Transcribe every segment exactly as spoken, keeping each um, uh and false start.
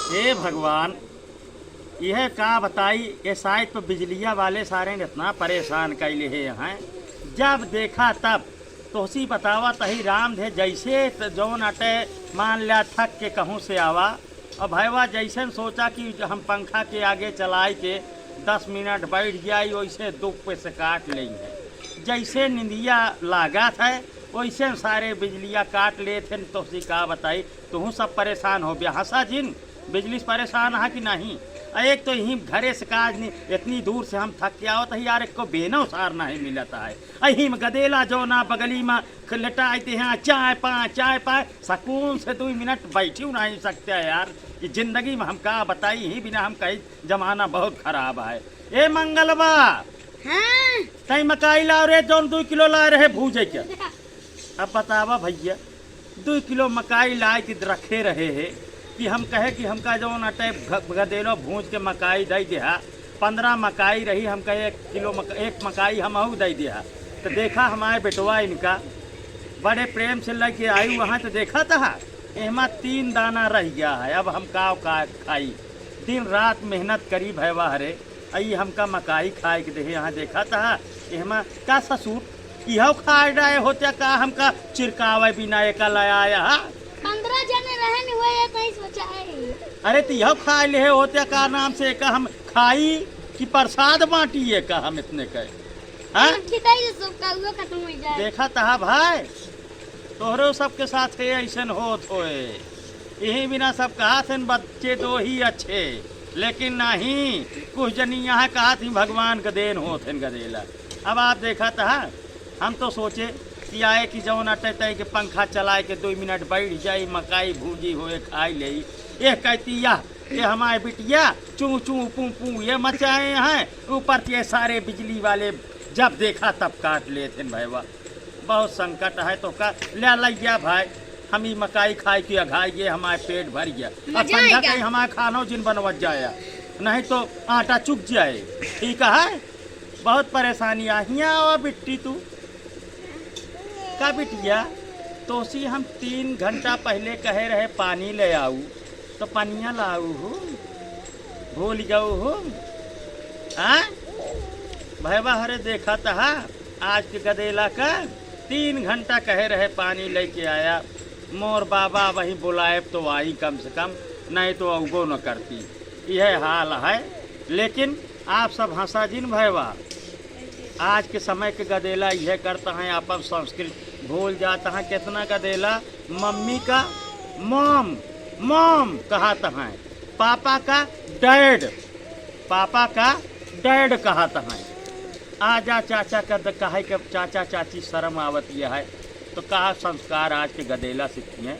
हे भगवान, यह का बताई, ये साइड पे बिजलिया वाले सारे ने इतना परेशान कैले हे हैं, जब देखा तब। तोहसी बतावा तही राम धे जैसे त-, जौन अटे, मान ल्या थक के कहूँ से आवा, और भैवा जैसन सोचा कि हम पंखा के आगे चलाई के दस मिनट बैठ जाई, वैसे दुख पे से काट लेई है। जैसे निंदिया लागत है, वैसे सारे बिजलिया काट लेत हैं। तोहसी का बताई, तुहूँ सब परेशान हो बिया। हंसा जिन, बिजली से परेशान है कि नहीं? आ एक तो यहीं घरे से काज नहीं, इतनी दूर से हम थक के आवत ही यार, एक को बेनो सार नहीं मिलता है। अही में गदेला जो ना बगली में ख-, लेटाई ते हैं, चाय पाए, चाय पाए, सुकून से दो मिनट बैठी नहीं सकते हैं यार। ये जिंदगी में हम का बताई, यही बिना हम कही जमाना बहुत खराब है। ए मंगलवा, हाँ। तई मकाई लाव रे, जौन दो किलो लाए रहे भूजे के। अब बतावा भैया, दो किलो मकाई लाए के रखे रहे है कि हम कहे कि हमका जौन अटे घ-, गदेलो भूज के मकाई दे देहा, पन्द्रह मकाई रही, हमका एक किलो मक-, एक मकाई हमहू दे देहा। तो देखा हमारे बेटवा इनका बड़े प्रेम से लेके आई वहाँ, तो देखा था एहमा तीन दाना रह गया है। अब हम का, का खाई, दिन रात मेहनत करी भैवा हरे, अई हमका मकाई खाए के देहे। यहाँ देखा था एहमा का ससुर, इहो खाए डाए होते का, हमका चिरकावे बिना एका लाया है। पन्द्रह जने रहन हुए, ये कहीं सोचा है। अरे तो इहो खाए ले होते का नाम से एका हम खाई कि प्रसाद बांटी एका हम इतने कहे, हाँ? हम खिदाई से सब का उहो खत्म हो जाए। देखा तहा भाई, तोहरो सबके साथ है ऐसन होत होए। यही बिना सब कहत हैं बच्चे दो ही अच्छे, लेकिन नहीं, कुछ जनी यहाँ कहत ही भगवान के देन होत हैं गदेला। अब आप देखा तहा, हम तो सोचे कि आए कि जौन अटे तय के पंखा चलाए के दो मिनट बैठ जाई, मकाई भूजी होए खाई लेई। एक कहती यह, ये हमारे बिटिया चू चू पू पू ये मचाए हैं, ऊपर से ये सारे बिजली वाले जब देखा तब काट लेत हैं भैया। बहुत संकट है तो का, ले लइया भाई, हम ई मकाई खाए के अघाई गए, हमारे पेट भर गया। अब मजा संझा आएगा। कहीं हमारे खानो जिन बनवत जाया, नहीं तो आटा चुक जाए। ठीक है, बहुत परेशानी आ। हियाँ आवा बिट्टी तू। का बिटिया, तोसी हम तीन घंटा पहले कहे रहे पानी ले आऊ, तो पनिया लाऊ हो, भूल गऊ हो, हाँ? भैया हरे देखा तहा, आज के गदेला का तीन घंटा कहे रहे पानी लेके आया। मोर बाबा वहीं बुलाए तो आई कम से कम, नहीं तो अउबो न करती। यह हाल है। लेकिन आप सब हंसा जिन भैया, आज के समय के गदेला यह करता है, अपन संस्कृत भूल जाता है। कितना गदेला मम्मी का मॉम, मॉम कहत हैं, पापा का डैड, पापा का डैड कहत हैं। आजा चाचा का द-, कहे के चाचा चाची शर्म आवत यह है, तो कहा संस्कार आज के गदेला सीखिए।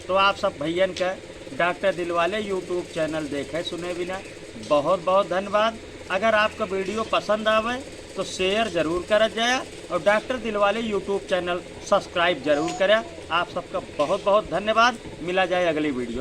तो आप सब भैयन के डॉक्टर दिलवाले YouTube चैनल देखे सुने बिना बहुत बहुत धन्यवाद। अगर आपका वीडियो पसंद आवे तो शेयर जरूर करा जाए और डॉक्टर दिलवाले YouTube चैनल सब्सक्राइब जरूर करें। आप सबका बहुत बहुत धन्यवाद। मिला जाए अगली वीडियो।